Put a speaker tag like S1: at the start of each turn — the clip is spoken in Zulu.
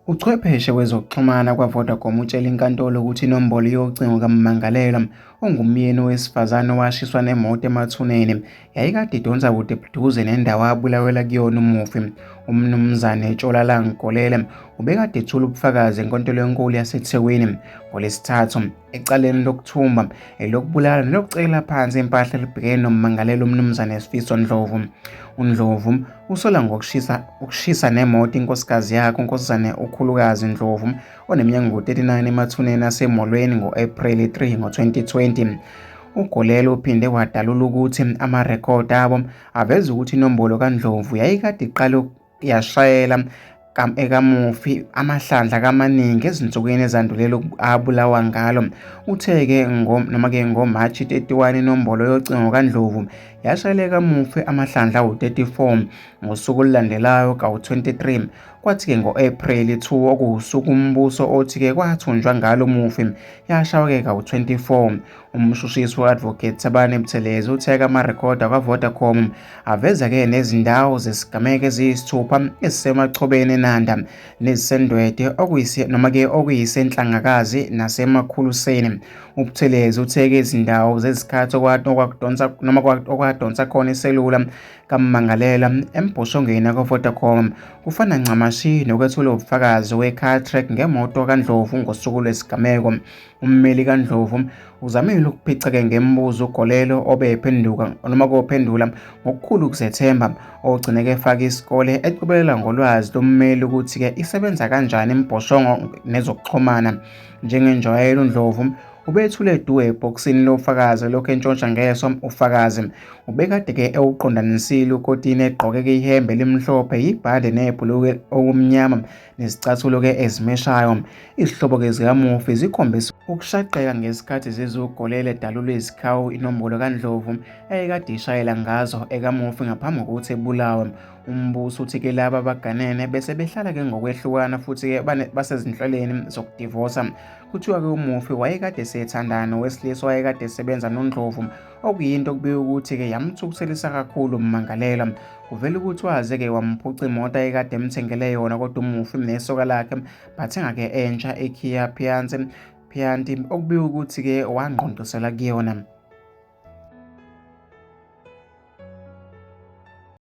S1: Uchwepheshe wezokuxhumana kwaVodacom utshele inkantolo ukuthi inombolo yocingo kammangalelwa ongumyeni wesifazane owashiswa nemoto emathuneni yayikade idonsa kude buduze nendawo abulawela kuyona umufi. UMnumzane Tsholalang Golele ubekade ethula ubufakazi enkantolo enkulu yaseThekwini ngoLwesithathu ecaleni lokuthumba, elokubulala nelokucekela phansi impahla elibhekene nommangalelwa uMnumzane Sifiso Ndlovu. UNdlovu usola ngokushisa ukushisa nemoto inkosikazi yakhe uNkosazane uKhulukazi Ndlovu oneminyaka engu-39 emathuneni aseMolweni ngo-Ephreli 3 ngo-2020. UGolelo uphinde wadalula ukuthi amarekhodi abo aveza ukuthi inombolo kaNdlovu yayikade iqale yashayela ekamufi amahlandla kamaningi ezinsukwini ezandulela abulawa ngalo. Uthe-ke noma-ke ngoMashi 31 inombolo yocingo kaNdlovu yashayela ekamufi amahlandla awu-34 ngosuku olulandelayo kawu-23 kwathi-ke ngo-Ephreli 2 okuwusuku umbuso othi-ke kwathunjwa ngalo umufi yashawa-ke kawu-24. Umshushisi u-Advocate Thabani Buthelezi uthe-ke amarekhodi akwaVodacom aveza-ke nezindawo zesigameko eziyisithupha ezisemachobeni eNanda neziseNdwedwe okuyise noma-ke okuyisenhlangakazi nasemakhuluseni. UButhelezi uthe-ke izindawo zezikhathi okwakudonsa noma okwadonsa khona iselula kammangalela embhoshongweni yakwaVodacom kufana ncamashi nokwethula ubufakazi we-car track ngemoto kaNdlovu ngosuku lwesigameko. Ummeli kaNdlovu uzamile ukuphica-ke ngemibuzo uGolelo obephenduka noma kophendula ngokukhulu ukuzethemba ogcine-ke efaka isikole ecobelela ngolwazi lommeli ukuthi-ke isebenza kanjani imibhoshongo nezokuxhumana. Njengenjwayelo uNdlovu ubethule du ebhokisini lofakazi lokhu entshontsha ngeso ufakazi. Ubekade-ke ewuqondanisile ukotini egqoke-ke ihembe elimhlophe, ibhande nebhulukwe okumnyama nezicathulo-ke ezimeshayo. Izihlobo-ke zikamufi zikhombisa ukushaqeka ngesikhathi zizugolele edalulwe izikhawu inombolo kaNdlovu ayekade ishayela ngazo ekamufi ngaphambi kokuthi ebulawe. Umbuso uthi-ke laba abaganene bese behlala-ke ngokwehlukana futhi-ke basezinhlelweni zokudivosa. Kuthiwa-ke umufi wayekade esethandana nowesilisa owayekade esebenza noNdlovu, okuyinto okubikwa ukuthi-ke yamthukuthelisa kakhulu ummangalelwa. Kuvela ukuthi waze-ke wamphuca imoto ayekade emthengele yona kodwa umufi nesoka lakhe bathenga-ke entsha iKia Pianti okubikwa ukuthi-ke wangqongqisela kuyona.